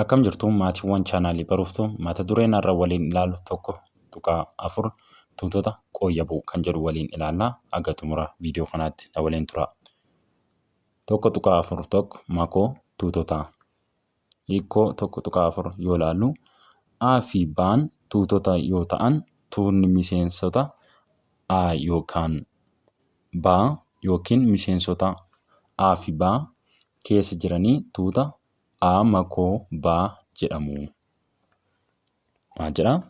Akkam jirtu maatiiwwan chaanaalii Baruuftuu? Mata dureen har'a waliin ilaallu 1.4 tuutota qooyyabuu kan jedhu waliin ilaalla. Haga xumura viidiyoo kanaatti na waliin turaa. 1.41 Makoo tuutotaa. Hiikkoo 1.4 yoo ilaallu, A fi B'n tuutota yoo ta'an, tuutni miseensota A yookaan B yookiin miseensota A fi B keessa jiranii tuuta A makoo B jedhamu. Maal jedhaa?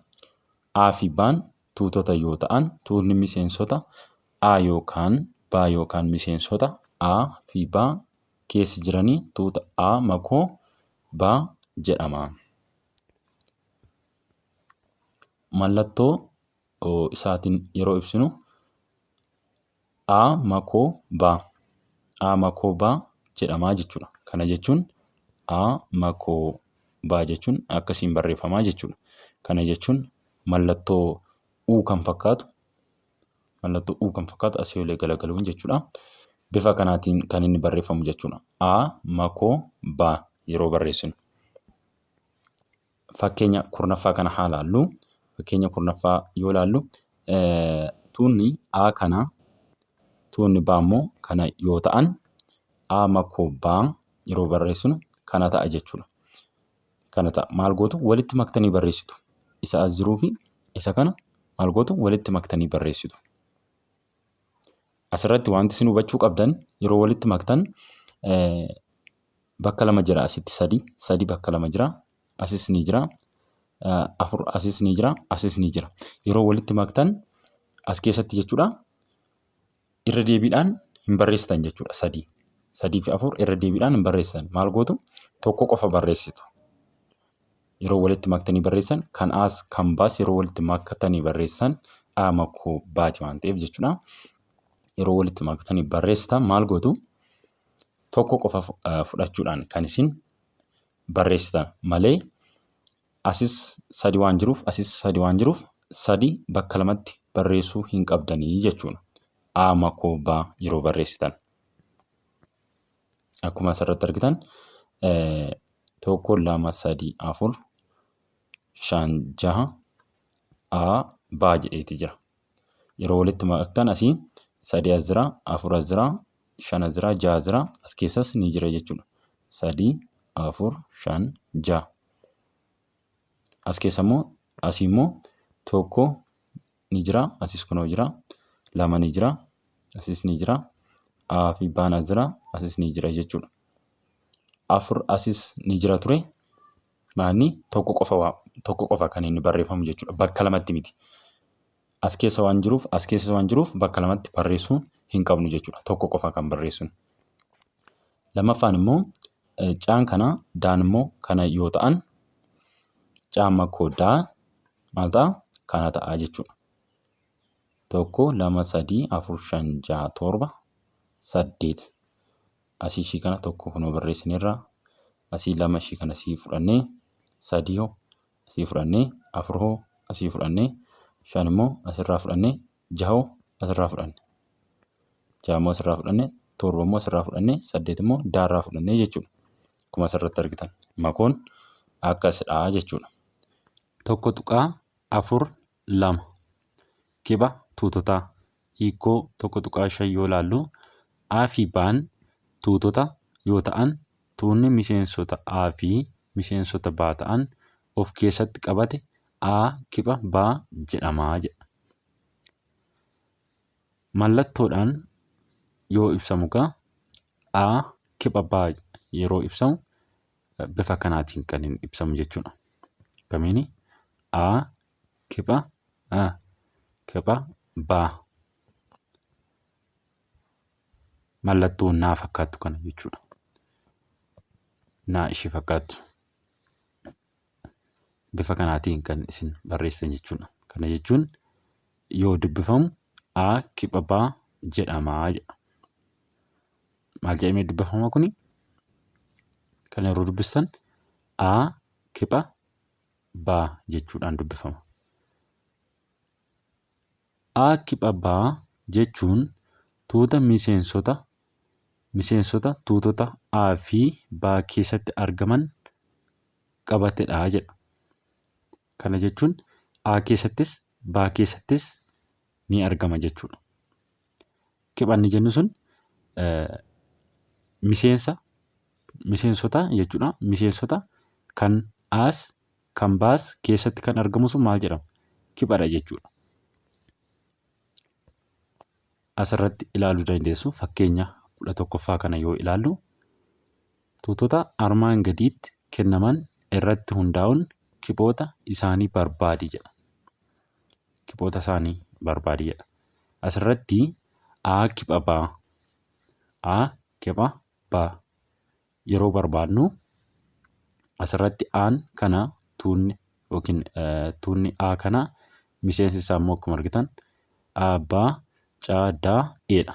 A fi B'n tuutota yoo ta'an, tuutni miseensota A yookaan B yookaan miseensota A fi B keessa jiranii tuuta A makoo B jedhama. Mallattoo isaatiin yeroo ibsinu A makoo B, A makoo B jedhama jechuudha. Kana jechuun A makoo B jechuun akkasiin barreeffamaa jechuudha. Kana jechuun mallattoo U kan fakkaatu, mallattoo U kan fakkaatu asii olee galagaluun jechuudha. Bifa kanaatiin kan inni barreeffamu jechuudha. A makoo B yeroo barreessinu. Fakkeenya 10ffaa kana haa laallu. Fakkeenya 10ffaa yoo laallu, tuunni A kana, tuunni B immoo kana yoo ta'an, A makoo B yeroo barreessinu kana ta'a jechuudha. Kana ta'a. Maal gootu? Walitti maktanii barreessitu. Isa as jiruu fi isa kana maal gootu? Walitti maktanii barreessitu. Asirratti wanti isin hubachuu qabdan, yeroo walitti maktan bakka lama jira, asitti sadi, sadi bakka lama jira, asis ni jira, afur asis ni jira, asis ni jira. Yeroo walitti maktan as keessatti jechuudha, irra deebiidhaan hin barreessitan jechuudha. Sadi, sadii fi afur irra deebiidhaan hin barreessitan. Maal gootu? Tokko qofa barreessitu. Yeroo walitti maktanii barreessan, kan A's kan B's yeroo walitti maktanii barreessan, A makoo baati waan ta'eef jechuudha. Yeroo walitti maktanii barreessitan maal gootu? Tokko qofa fudhachuudhaan kan isin barreessitan malee, asis sadi waan jiruuf, asis sadi waan jiruuf, sadi bakka lamatti barreessuu hin qabdanii jechuudha. A makoo B yeroo barreessitan. Akkuma asirratti argitan, 1, 2, 3, 4, 5, 6 A B jedheeti jira. Yeroo walitti maktan asii sadi as jira, afur as jira, shan as jira, jaha as jira, as keessas ni jira jechuudha. 3, 4, 5, 6. As keessa immoo, asii immoo tokko ni jira, asis kunoo jira, lama ni jira, asis ni jira, A fi B'n as jira, asis ni jira jechuudha. Afur asis ni jira ture. Maanni tokko qofa, tokko qofa kan inni barreeffamu jechuudha. Bakka lamatti miti. As keessa waan jiruuf, as keessa waan jiruuf, bakka lamatti barreessuu hin qabnu jechuudha. Tokko qofa kan barreessinu. Lammaffaan immoo caan kana, daan immoo kana yoo ta'an, caan makoo daa maal ta'a? Kana ta'a jechuudha. 1, 2, 3, 4, 5, 6, 7, 8. Asii ishii kana tokko kunoo barreessineerra. Asii lama ishii kana asii fudhannee, sadii hoo asii fudhannee, afur hoo asii fudhannee, shan immoo asirraa fudhannee, jaha hoo asirraa fudhanne. Jaha immoo asirraa fudhannee, torba immoo asirraa fudhannee, saddeet immoo daarraa fudhannee jechuudha. Akkuma asirratti argitan makoon akkasidha jechuudha. 1.42 Kiba tuutotaa. Hiikkoo 1.5 yoo ilaallu, A fi B'n tuutota yoo ta'an, tuunni miseensota A fi miseensota B ta'an of keessatti qabate A kipha B jedhama jedha. Mallattoodhaan yoo ibsamu egaa, A kipha B yeroo ibsamu bifa kanaatiin kan inni ibsamu jechuudha. Kamiini? A kipha A kipha B, mallattoo naa fakkaattu kana jechuudha. Naa ishee fakkaattu. Bifa kanaatiin kan isin barreessitan jechuudha. Kana jechuun yoo dubbifamu A kipha B jedhama jedha. Maal jedhamee dubbifama kuni? Kan yeroo dubbistan A kipha B jechuudhaan dubbifama. A kipha B jechuun tuuta miseensota tuutota A fi B keessatti argaman qabatedha jedha. Kana jechuun A keessattis B keessattis ni argama jechuudha. Kiphanni jennu sun miseensa miseensota jechuudha. Miseensota kan A's kan B's keessatti kan argamu sun maal jedhama? Kiphadha jechuudha. Asirratti ilaaluu dandeessu fakkeenya 11ffaa kana yoo ilaallu tuutota armaan gadiitti kennaman irratti hundaa'uun kiphoota isaanii barbaadi jedha. Kiphoota isaanii barbaadi jedha. Asirratti A kipha B, A kipha B yeroo barbaadnu asirratti A'n kana tuunni yookiin tuunni A kana miseensi isaa immoo akkuma argitan A, B, C, D, E dha.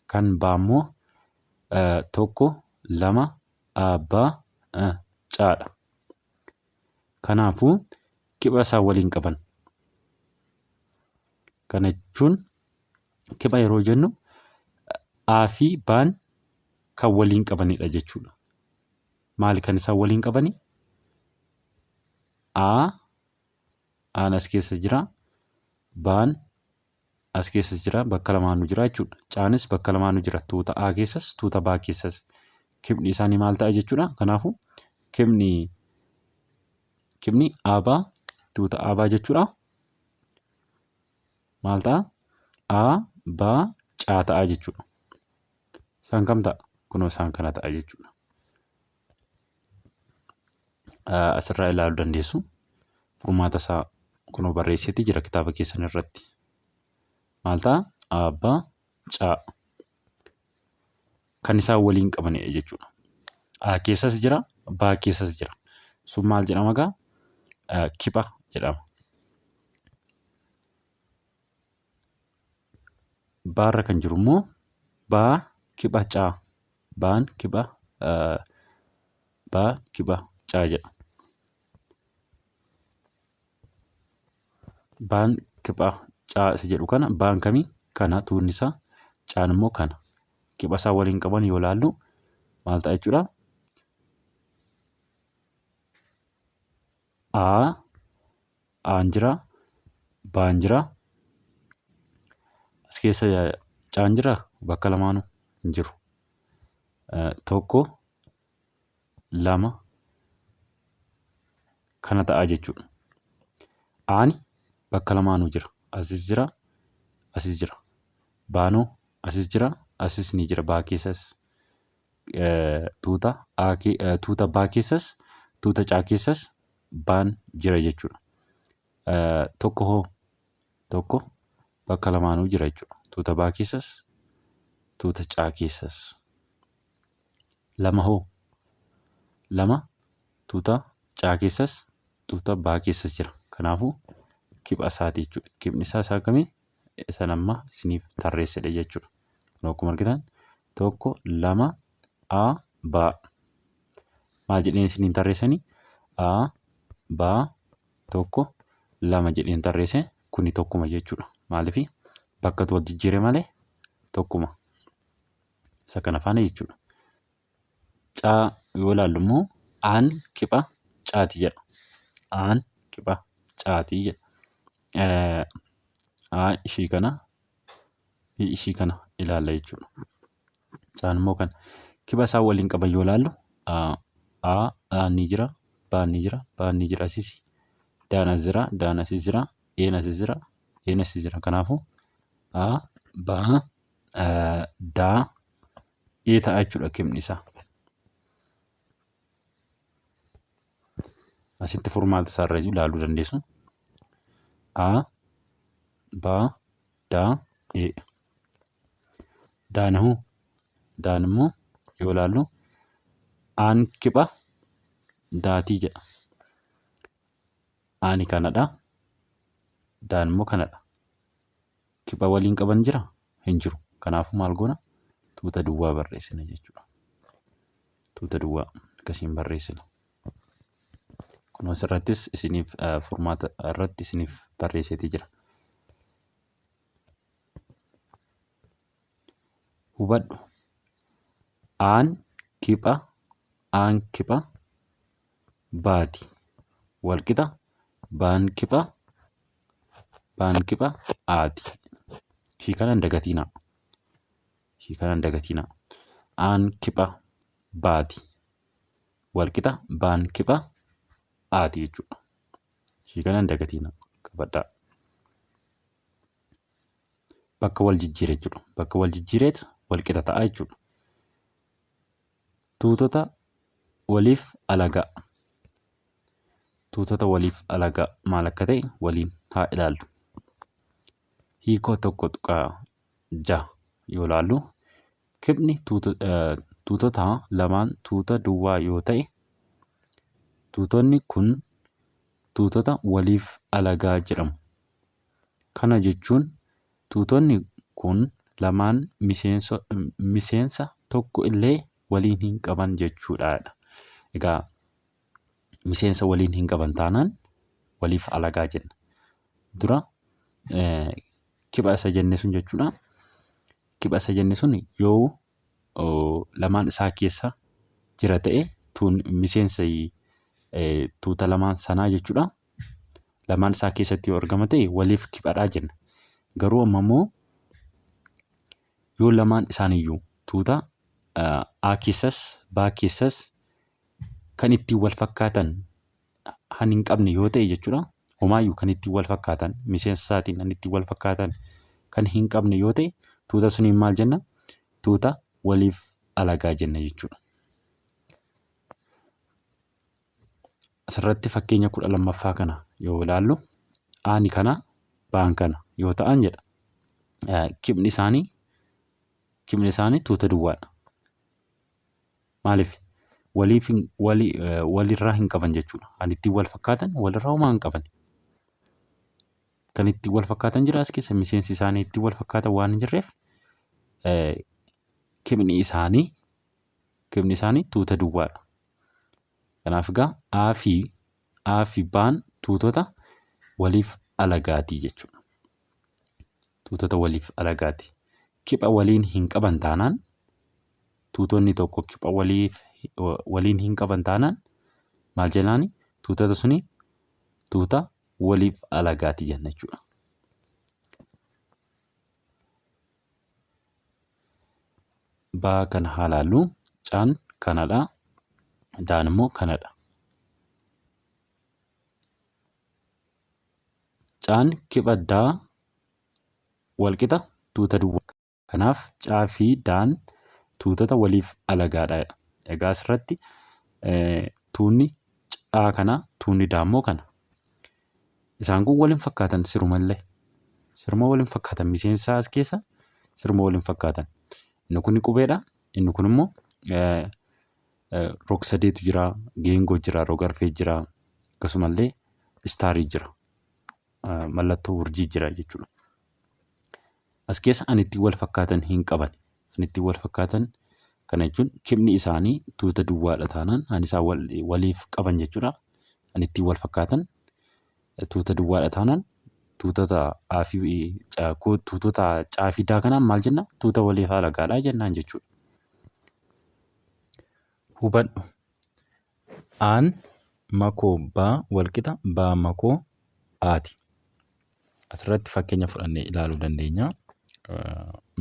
Kan B immoo tokko, lama, A, B, C dha. Kanaafuu kipha isaan waliin qaban. Kana jechuun kipha yeroo jennu A fi B'n kan waliin qabanidha jechuudha. Maali kan isaan waliin qabani? A A'n as keessa jira. B'n as keessa jira. Bakka lamaanuu jira jechuudha. C'anis bakka lamaanuu jira. Tuuta A keessas tuuta B keessas. Kibni isaanii maal ta'a jechuudha. Kanaafuu kibni kibni AB tuuta AB jechuudha. Maal ta'a? A B C ta'a jechuudha. Isaan kam ta'a? Kunoo isaan kana ta'a jechuudha. Asirraa ilaaluu dandeessu. Furmaata isaa kunoo barreesseeti jira kitaaba keessan irratti. Maal ta'a? A B C kan isaan waliin qabanidha jechuudha. A keessas jira, B keessas jira. Sun maal jedhama egaa? Kipha jedhama. Baarra kan jiru immoo baa kipha caa. Baan kipha baa kipha caa jedha. Baan kipha caa isa jedhu kana baan kamii? Kana tuunni isaa caan immoo kana. Kipha isaa waliin qaban yoo ilaallu maal ta'a jechuudha? A A'n jira, B'n jira. As keessa C'n jiraa? Bakka lamaanuu hin jiru. Tokko, lama kana ta'a jechuudha. A'n bakka lamaanuu jira. Asis jira, asis jira. B'noo asis jira, asis ni jira. B keessas tuuta A tuuta B keessas tuuta C keessas B'n jira jechuudha. Tokko hoo tokko bakka lamaanuu jira jechuudha. Tuuta B keessas tuuta C keessas. Lama hoo lama tuuta C keessas tuuta B keessas jira. Kanaafuu kipha isaati jechuudha. Kiphni isaa isaa kamii? Isa amma isiniif tarreessedha jechuudha. Kun akkuma argitan tokko lama A B maal jedheen isiniin tarreessanii A B tokko lama jedheen tarreesse kuni tokkuma jechuudha. Maaliif bakkatu wal jijjiire malee tokkuma. Isa kana faana jechuudha. Caa yoo ilaallu immoo aan kipha caati jedha. Aan kipha caati jedha. A ishii kana fi ishii kana ilaalla jechuudha. Caan immoo kana. Kipha isaan waliin qaban yoo ilaallu A A ni jira, B ni jira, B ni jira asis, Daan as jira, Daan asis jira, Een asis jira, Een asis jira. Kanaafuu A B D E ta'a jechuudha kibni isaa. Asitti furmaata isaa irra ilaaluu dandeessu. A B D E. Daan hoo? Daan immoo yoo ilaallu aan kipha daatii jedha. Aani kanadha. Daan immoo kanadha. Kipha waliin qaban jira? Hin jiru. Kanaafuu maal goona? Tuuta duwwaa barreessina jechuudha. Tuuta duwwaa akkasiin barreessina. Kun asirrattis isiniif furmaata irratti isiniif barreesseetii jira. Hubadhu. Aan kipha aan kipha baati walqixa baan kipha baan kipha aati. Ishii kana hin dagatiinaa. Ishii kana hin dagatiinaa. Aan kipha baati walqixa baan kipha aati jechuudha. Ishii kana hin dagatiinaa qabadhaa. Bakka wal jijjiire jechuudha. Bakka wal jijjiireet walqixa ta'a jechuudha. Tuutota waliif alagaa. Tuutota waliif alagaa maal akka ta'e waliin haa ilaallu. Hiikoo 1.6 yoo ilaallu kiphni tuutota lamaan tuuta duwwaa yoo ta'e tuutonni kun tuutota waliif alagaa jedhamu. Kana jechuun tuutonni kun lamaan miseensa tokko illee waliin hin qaban jechuudha. Egaa miseensa waliin hin qaban taanaan waliif alagaa jenna. Dura kipha isa jenne sun jechuudha. Kipha isa jenne sun yoo lamaan isaa keessa jira ta'e miseensa tuuta lamaan sanaa jechuudha. Lamaan isaa keessatti yoo argama ta'e waliif kiphadhaa jenna. Garuu amma immoo yoo lamaan isaaniiyyuu tuuta A keessas B keessas kan ittiin wal fakkaatan kan hin qabne yoo ta'e jechuudha. Homaayyuu kan ittiin wal fakkaatan miseensa isaatiin kan ittiin wal fakkaatan kan hin qabne yoo ta'e tuuta suniin maal jenna? Tuuta waliif alagaa jenna jechuudha. Asirratti fakkeenya 12ffaa kana yoo ilaallu aani kana baan kana yoo ta'an jedha. Kiphni isaanii kiphni isaanii tuuta duwwaadha. Maaliif? Waliif walirraa hin qaban jechuudha. Kan ittiin wal fakkaatan walirraa homaa hin qaban. Kan ittiin wal fakkaatan jira as keessa miseensi isaanii ittiin wal fakkaatan waan hin jirreef kiphni isaanii kiphni isaanii tuuta duwwaadha. Kanaaf egaa A fi A fi B'n tuutota waliif alagaatii jechuudha. Tuutota waliif alagaati. Kipha waliin hin qaban taanaan tuutonni tokko kipha waliif waliin hin qaban taanaan maal jennaani tuutota suni tuuta waliif alagaati jenna jechuudha. Baa kana haa laallu. Caan kanadha. Daan immoo kanadha. Caan kipha daa walqixa tuuta duwwaa. Kanaaf caa fi daan tuutota waliif alagaadha. Egaa asirratti tuunni caa kana tuunni daa immoo kana. Isaan kun wal hin fakkaatan sirumallee. Siruma wal hin fakkaatan miseensa as keessa siruma wal hin fakkaatan. Inni kun qubeedha. Inni kun immoo rog-sadeetu jira, geengoo jira, rog-arfee jira, akkasumallee istaarii jira. Mallattoo urjii jira jechuudha. As keessa an ittiin wal fakkaatan hin qaban. An ittiin wal fakkaatan kana jechuun kibni isaanii tuuta duwwaadha taanaan an isaan waliif qaban jechuudha. An ittiin wal fakkaatan tuuta duwwaadha taanaan tuutota A fi tuutota C fi D kanaan maal jenna? Tuuta waliif alagaadha jennaan jechuudha. Hubadhu. A'n makoo B walqixa B makoo A'ti. Asirratti fakkeenya fudhannee ilaaluu dandeenya.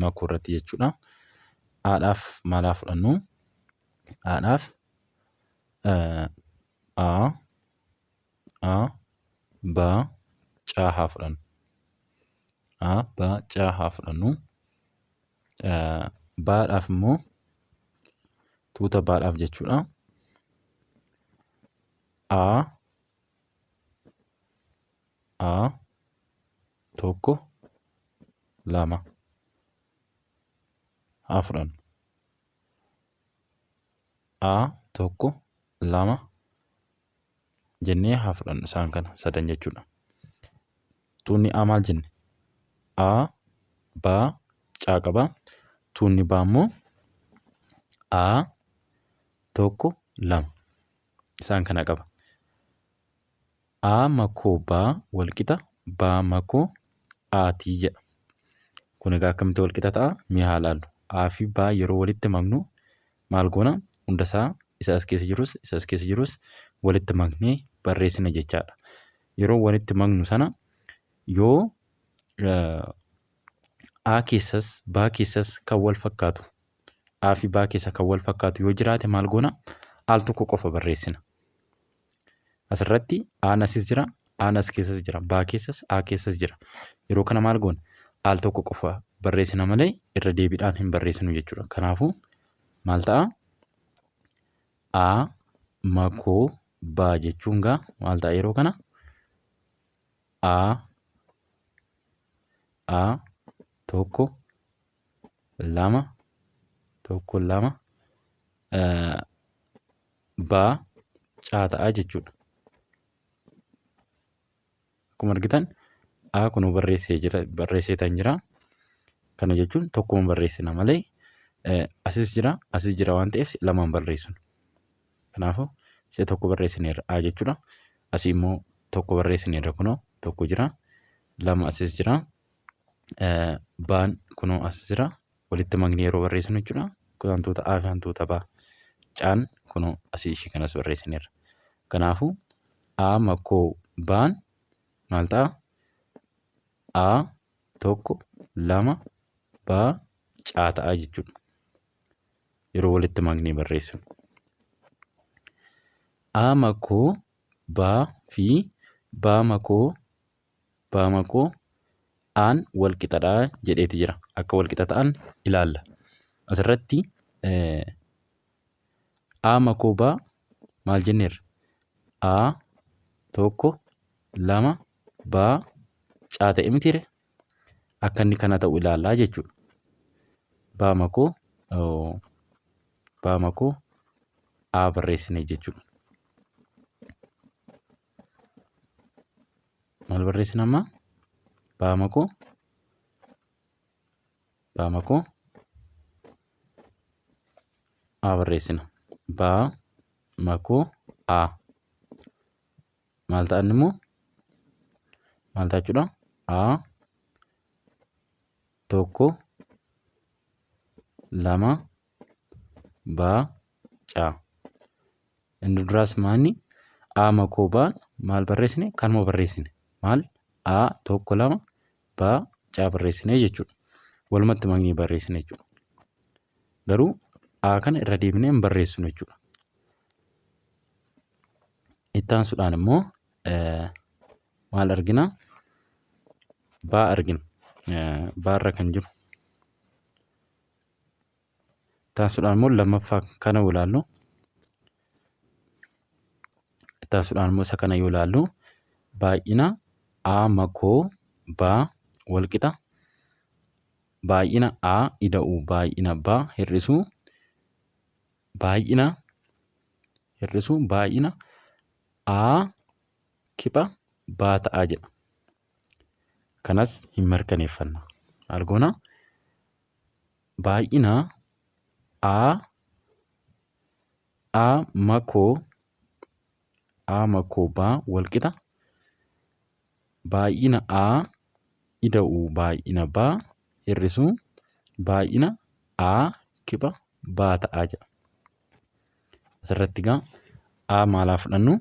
Makoo irratti jechuudha. A'dhaaf maal haa fudhannu? A'dhaaf A, A, B, C haa fudhannu. A, B, C haa fudhannu. B'dhaaf immoo tuuta B'dhaaf jechuudha. A, A, 1, 2 haa fudhannu. A, 1, 2 jennee haa fudhannu isaan kana sadan jechuudha. Tuunni A maal jenne? A, B, C qaba. Tuunni B immoo A, 1, 2 isaan kana qaba. A makoo B walqixa B makoo A'ti jedha. Kun egaa akkamitti walqixa ta'a? Mee haa ilaallu. A fi B yeroo walitti maknu maal goona? Hunda isaa isa as keessa jirus isa as keessa jirus Walitti maknee barreessina jechaadha. Yeroo walitti maknu sana yoo A keessas B keessas kan wal fakkaatu, A fi B keessa kan wal fakkaatu yoo jiraate maal goona? Al tokko qofa barreessina. Asirratti A'n asis jira, A'n as keessas jira, B keessas A keessas jira. Yeroo kana maal goona? Al tokko qofa barreessina malee irra deebiidhaan hin barreessinu jechuudha. Kanaafuu maal ta'a? A makoo B jechuun gaa maal ta'a yeroo kana? A A tokko lama tokko lama B C ta'a jechuudha. Akkuma argitan A kunuu barreessee jira barreesseetan jira. Kana jechuun tokkuma barreessina malee asis jira asis jira waan ta'eef lamaan barreessinu. Kanaafuu si'a tokko barreessineerra A jechuudha. Asii immoo tokko barreessineerra kunoo tokko jira. Lama asis jira. Baan kunoo as jira. Walitti maknee yeroo barreessinu jechuudha. Hantuuta A fi hantuuta B. Caan kunoo asii ishii kanas barreessineerra. Kanaafuu A makoo Baan maal ta'a? A tokko lama B C ta'a jechuudha. Yeroo walitti maknee barreessinu. A makoo B fi B makoo B makoo A'n wal qixadha jedheeti jira. Akka wal qixa ta'an ilaalla. Asirratti A makoo B maal jenneerra? A tokko lama B C ta'e mitiire? Akka inni kana ta'u ilaallaa jechuudha. B makoo B makoo A barreessine jechuudha. Maal barreessina amma? B makoo B makoo A barreessina. B makoo A. Maal ta'an immoo? Maal ta'a jechuudha? A tokko lama B C. Inni duraas maanni A makoo B maal barreessine? Kanuma barreessine. Maal? A tokko lama B C barreessine jechuudha. Walumatti maknee barreessine jechuudha. Garuu A kana irra deebinee hin barreessinu jechuudha. Itti aansuudhaan immoo maal argina? B argina. B irra kan jiru. Itti aansuudhaan immoo lammaffaa kana yoo ilaallu, itti aansuudhaan immoo isa kana yoo ilaallu, baay'ina A makoo B wal qixa baay'ina A ida'uu baay'ina B hir'isuu baay'ina hir'isuu baay'ina A kipha B ta'a jedha. Kanas hin mirkaneeffanna. Maal goona? Baay'ina A A makoo A makoo B wal qixa baay'ina A ida'uu baay'ina B hir'isuu baay'ina A kipha B ta'a jedha. Asirratti egaa A maalaa fudhannu?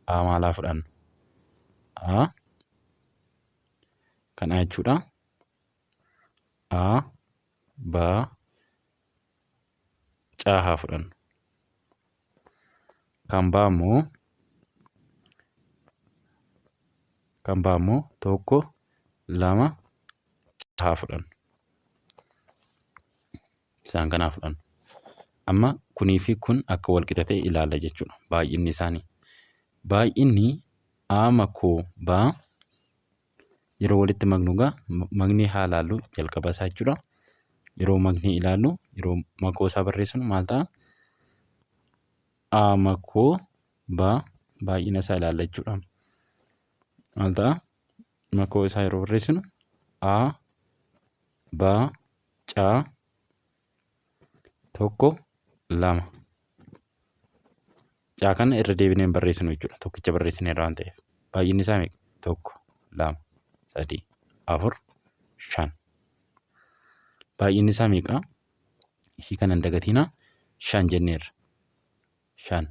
A maalaa fudhannu? A kana jechuudha. A B C haa fudhannu. Kan B immoo kan B immoo tokko lama haa fudhannu. Isaan kana haa fudhannu. Amma kunii fi kun akka wal qixa ta'e ilaalla jechuudha. Baay'inni isaanii. Baay'inni A makoo B yeroo walitti maknu egaa maknee haa ilaallu jalqaba isaa jechuudha. Yeroo maknee ilaallu, yeroo makoo isaa barreessinu maal ta'a? A makoo B baay'ina isaa ilaalla jechuudha. Maal ta'a? Makoo isaa yeroo barreessinu A B C tokko lama. C kana irra deebinee hin barreessinu jechuudha. Tokkicha barreessineerra waan ta'eef. Baay'inni isaa meeqa? Tokko, lama, sadii, afur, shan. Baay'inni isaa meeqa? Ishii kana hin dagatinaa. Shan jenneerra. Shan.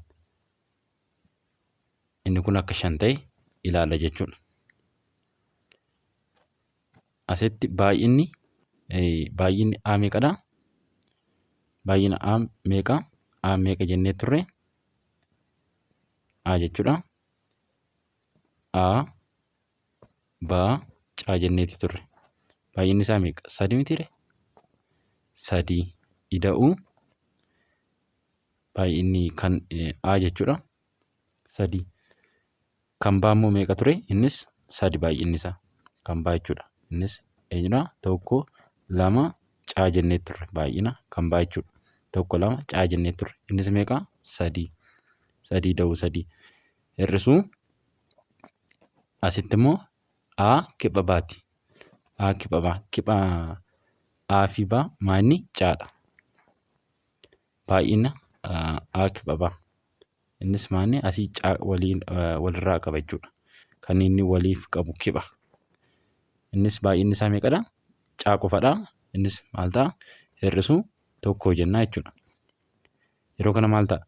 Inni kun akka 5 ta'e ilaalla jechuudha. Asitti baay'inni A meeqadha? Baay'ina A meeqa? A meeqa jennee turre? A jechuudha. A B C jenneeti turre. Baay'inni isaa meeqa? Sadi mitiire? Sadii ida'uu baay'inni kan A jechuudha. Sadii. Kan B immoo meeqa ture? Innis sadi baay'inni isaa. Kan B jechuudha. Innis eenyudha? Tokko, lama, C jennee turre baay'ina kan B jechuudha. Tokko, lama, C jennee turre. Innis meeqa? Sadii. Sadii ida'uu sadii. Hir'isuu asitti immoo A kipha baati. A kipha B. Kipha A fi B maanni C dha. Baay'ina A kipha B. Innis maanni asii C waliin walirraa qaba jechuudha. Kan inni waliif qabu kipha. Innis baay'inni isaa meeqadha? C qofadha. Innis maal ta'a? Hir'isuu tokko jennaa jechuudha. Yeroo kana maal ta'a?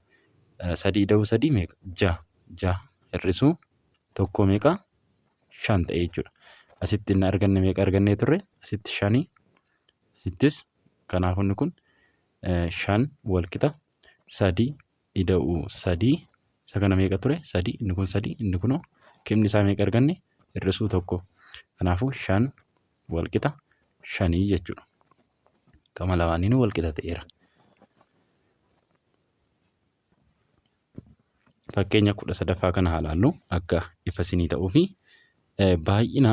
Sadii ida'uu sadii meeqa? Ja'a. Ja'a hir'isuu tokko meeqa? Shan ta'e jechuudha. Asitti inni arganne meeqa argannee turre? Asitti shanii. Asittis kanaaf inni kun shan walqixa sadii ida'uu sadii isa kana meeqa ture? Sadii inni kun sadii inni kunoo kibni isaa meeqa arganne? Hir'isuu tokko. Kanaafuu shan walqixa shanii jechuudha. Gama lamaaniinuu walqixa ta'eera. Fakkeenya 13ffaa kana haa ilaallu akka ifa isinii ta'uu fi baay'ina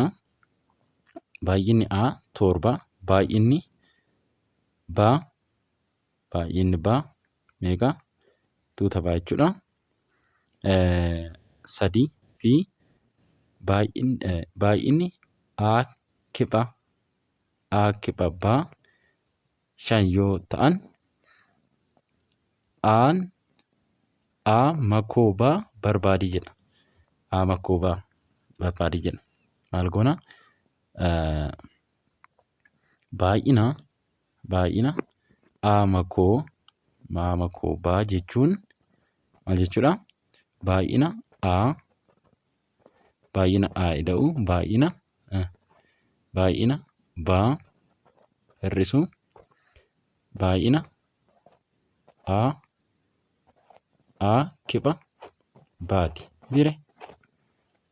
baay'inni A 7, baay'inni B meeqa? Tuuta B jechuudha. Sadii fi baay'inni A kipha A kipha B 5 yoo ta'an A'n A makoo B barbaadii jedha. A makoo B barbaadii jedha. Maal goona? Baay'ina A makoo B jechuun maal jechuudha? Baay'ina A ida'uu baay'ina B hir'isuu baay'ina A A kipha B'ti. Mitiiree?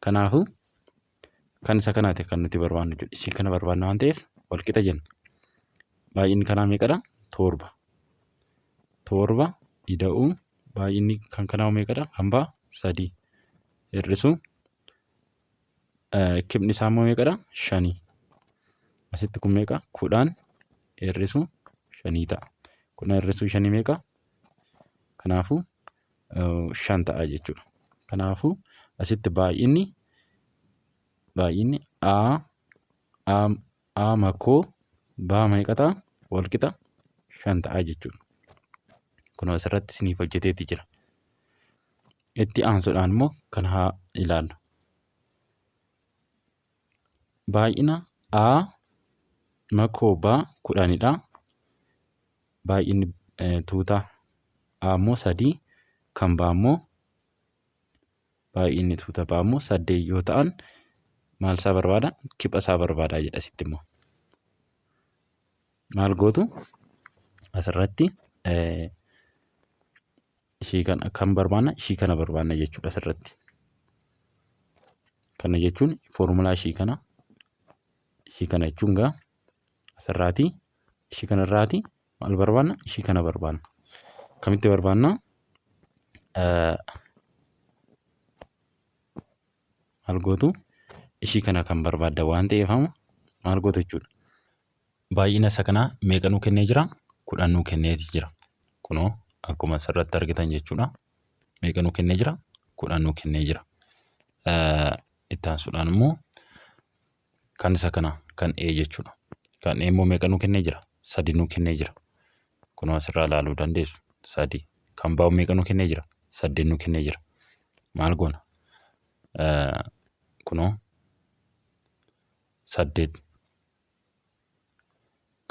Kanaafuu kan isa kanaati kan nuti barbaannu jechuudha. Ishii kana barbaanna waan ta'eef walqixa jenna. Baay'inni kanaa meeqadha? Torba. Torba ida'uu baay'inni kan kanaa meeqadha? Kan B sadii. Hir'isuu kibni isaa immoo meeqadha? Shanii. Asitti kun meeqa? 10 hir'isuu shanii ta'a. 10 hir'isuu shanii meeqa? Kanaafuu 5 ta'a jechuudha. Kanaafuu asitti baay'inni A A A makoo B meeqa ta'a? Walqixa 5 ta'a jechuudha. Kunoo asirratti isiniif hojjeteeti jira. Itti aansuudhaan immoo kan haa ilaallu. Baay'ina A makoo B 10dha. Baay'inni tuuta A immoo sadii kan B immoo baay'inni tuuta B immoo 8 yoo ta'an maal isaa barbaada? Kipha isaa barbaada jedha asitti immoo. Maal gootu? Asirratti ishii kana kan barbaanna ishii kana barbaanna jechuudha asirratti. Kana jechuun foormulaa ishii kana jechuun gaa asirraatii ishii kanarraatii maal barbaanna? Ishii kana barbaanna. Akkamitti barbaanna? Maal gootu? Ishii kana kan barbaadda waan ta'eef amma maal gootu jechuudha. Baay'ina isa kanaa meeqa nuu kennee jira? 10 nuu kenneeti jira. Kunoo akkuma asirratti argitan jechuudha. Meeqa nuu kennee jira? 10 nuu kennee jira. Itti aansuudhaan immoo kan isa kana kan E jechuudha. Kan E immoo meeqa nuu kennee jira? Sadi nuu kennee jira. Kunoo asirraa ilaaluu dandeessu. Sadi. Kan B meeqa nuu kennee jira? 8 nuu kennee jira. Maal goona? Kunoo 8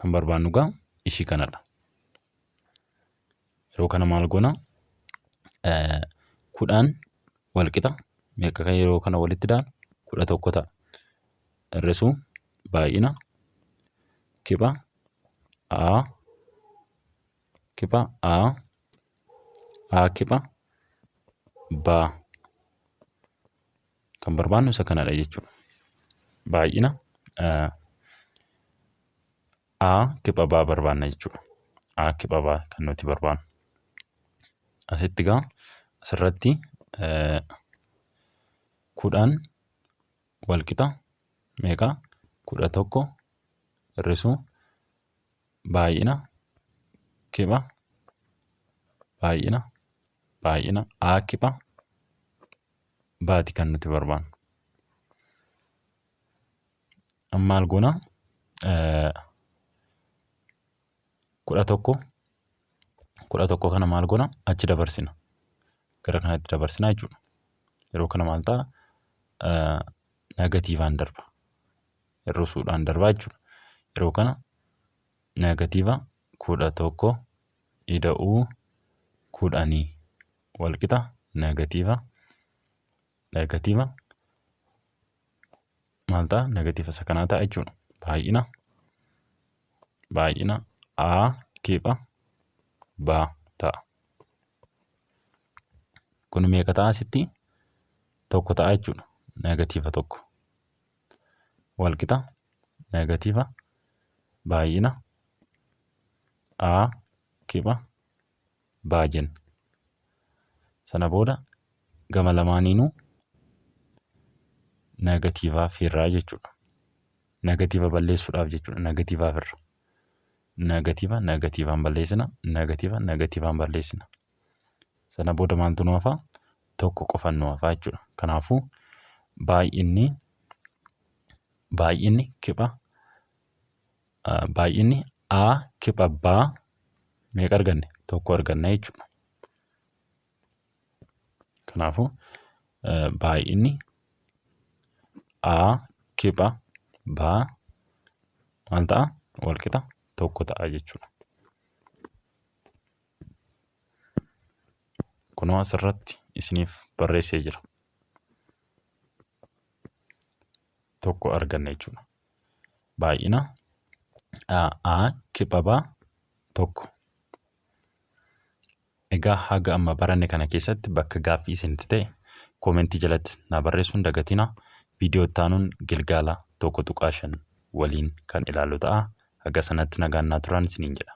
kan barbaannu gaa ishii kanadha. Yeroo kana maal goona? 10 walqixa Meeqa kan yeroo kana walitti daanu? 11 ta'a. Hir'isuu baay'ina kipha A kipha A A kipha B kan barbaannu isa kanadha jechuudha. Baay'ina A kipha B barbaanna jechuudha. A kipha B kan nuti barbaannu. Asitti egaa asirratti 10 walqixa meeqa? 11 hir'isuu baay'ina kipha baay'ina baay'ina A kipha B'ti kan nuti barbaannu. Amma maal goona? 11 11 kana maal goona? Achi dabarsina. Gara kanatti dabarsina jechuudha. Yeroo kana maal ta'a? Negatiivaan darba. Hir'isuudhaan darba jechuudha. Yeroo kana negatiiva 11 ida'uu 10 walqixa negatiiva negatiiva maal ta'a? Negatiiva isa kanaa ta'a jechuudha. Baay'ina baay'ina A kipha B ta'a. Kun meeqa ta'a asitti? Tokko ta'a jechuudha. Negatiiva tokko. Walqixa negatiiva baay'ina A kipha B jenna. Sana booda gama lamaaniinuu negatiivaaf hirraa jechuudha. Negatiiva balleessuudhaaf jechuudha. Negatiivaaf hirra. Negatiiva negatiivaan balleessina. Negatiiva negatiivaan balleessina. Sana booda maaltu nu hafa? Tokko qofan nu hafa jechuudha. Kanaafuu baay'inni baay'inni kipha baay'inni A kipha B meeqa arganne? Tokko arganna jechuudha. Kanaafuu baay'inni A kipha B maal ta'a? Walqixa tokko ta'a jechuudha. Kunoo asirratti isiniif barreessee jira. Tokko arganna jechuudha. Baay'ina A kipha B tokko. Egaa haga amma baranne kana keessatti bakka gaaffii isinitti ta'e koomentii jalatti naa barreessuu hin dagatinaa. Viidiyoo itti aanuun gilgaala 1.5 waliin kan ilaallu ta'a. Haga sanatti nagaan naa turaan isiniin jedha.